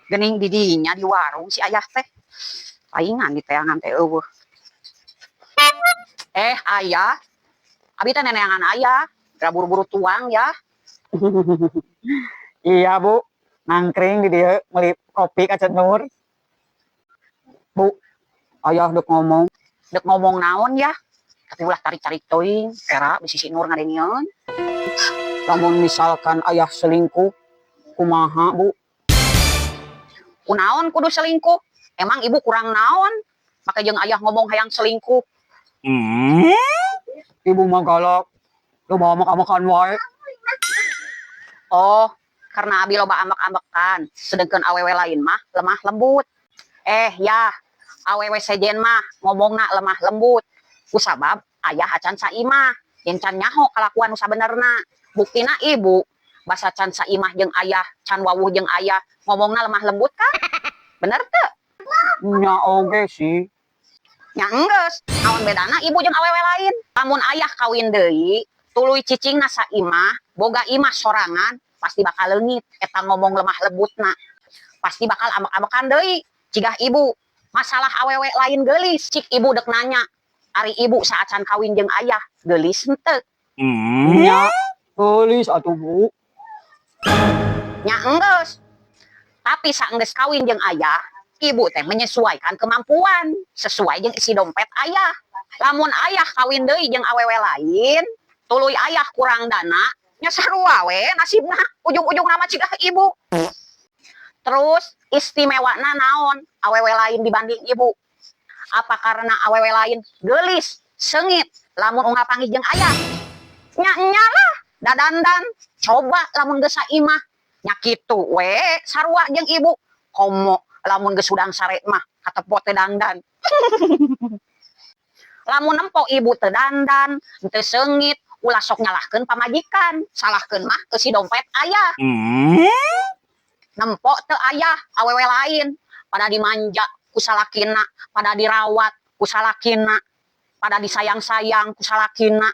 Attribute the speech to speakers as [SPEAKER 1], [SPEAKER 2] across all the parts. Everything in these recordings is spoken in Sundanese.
[SPEAKER 1] Gening di dinya di warung si ayah teh. Paingan di teangan teh euweuh. Eh, ayah. Abi teh neneangan ayah. Geura buru-buru tuang ya.
[SPEAKER 2] Iya, Bu. Nangkring di dieu meuli kopi ka Nur.
[SPEAKER 1] Bu, ayah dek ngomong. Dek ngomong naon ya? Tapi ulah tarik-tarik teuing, era bisi si Nur ngadengeun.
[SPEAKER 2] Lamun misalkan ayah selingkuh, kumaha, Bu?
[SPEAKER 1] Kunaon kudu selingkuh? Emang ibu kurang naon? Make jeung ayah ngomong hayang selingkuh.
[SPEAKER 2] Ibu mah galak. Loba ambek-ambekan wae.
[SPEAKER 1] Oh, karena abi loba ambek-ambekan, sedangkan awewe lain mah lemah lembut. Eh ya, awewe sejen mah ngomongna lemah lembut. Kusabab ayah acan saimah, jeung can nyaho kalakuan nu sabenerna. Buktina ibu basa can saimah jeung ayah, can wawuh jeung ayah, ngomongna lemah lembut kan? Bener teu?
[SPEAKER 2] Nya oge sih.
[SPEAKER 1] Nya enggeus, naon bedana ibu jeung awewe lain? Lamun ayah kawin deui, tuluy cicingna saimah, boga imah sorangan, pasti bakal leungit eta ngomong lemah lembutna. Pasti bakal ambek-ambekan deui cigah ibu. Masalah awewe lain geulis, cik ibu dek nanya, ari ibu saacan kawin jeung ayah, geulis henteu?
[SPEAKER 2] Nya geulis atuh, Bu.
[SPEAKER 1] Nya enggeus. Tapi saenggeus kawin jeung ayah, ibu teh menyesuaikan kemampuan sesuai jeung isi dompet ayah. Lamun ayah kawin deui jeung awewe lain, tuluy ayah kurang dana, nya sarua we nasibna, ujung-ujungna mah cigah ibu. Terus istimewana naon awewe lain dibanding ibu? Apa karena awewe lain geulis, seungit, lamun unggal panggih jeung ayah? Nya nya lah, dadandan. Coba lamun geus saimah, nya kitu we sarua jeung ibu. Komo lamun geus hudang sare mah katepo teh dangdan. Lamun nempo ibu teu dandan, teu seungit, ulah sok nyalahkeun pamajikan, salahkeun mah eusi dompet ayah. Nempo teu ayah awewe lain pada dimanja ku salakina, pada dirawat ku salakina, pada disayang-sayang ku salakina.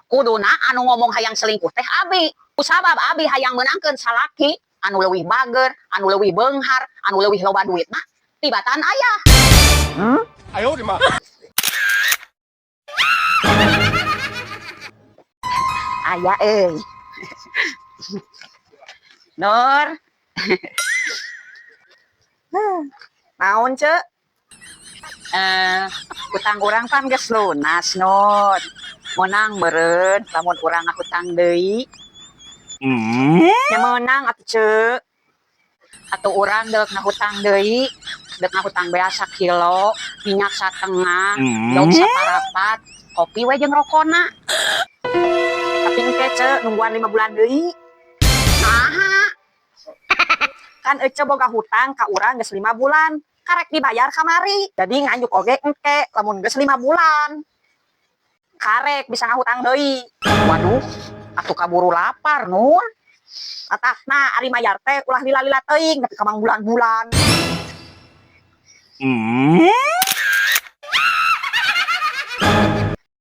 [SPEAKER 1] Kuduna anu ngomong hayang selingkuh teh abi. Kusabab abi hayang meunangkeun salaki anu leuwih bager, anu leuwih beunghar, anu leuwih loba duitna tibatan ayah.
[SPEAKER 3] 哎呦我的妈！
[SPEAKER 1] Ayah euy. Nur.
[SPEAKER 4] Naon, Cek?
[SPEAKER 1] Eh, hutang urang pan geus lunas, Nur. Meunang meureun lamun urang ngahutang deui?
[SPEAKER 4] Nya meunang atuh, Cek.
[SPEAKER 1] Atuh urang deuk ngahutang deui, deuk ngahutang beas sakilo, minyak satengah, endog saparapat, kopi we jeung rokona.
[SPEAKER 4] Tapi engke, Cek, nungguan 5 bulan deui.
[SPEAKER 1] Naha?
[SPEAKER 4] Kan Ece boga hutang ka urang geus 5 bulan. Karek dibayar kamari. Jadi nganjuk oge engke lamun geus 5 bulan. Karek bisa ngahutang deui.
[SPEAKER 1] Waduh, atuh kaburu lapar, Nur.
[SPEAKER 4] Matakna ari mayar teh ulah lila-lila teuing nepi ka mangbulan-bulan.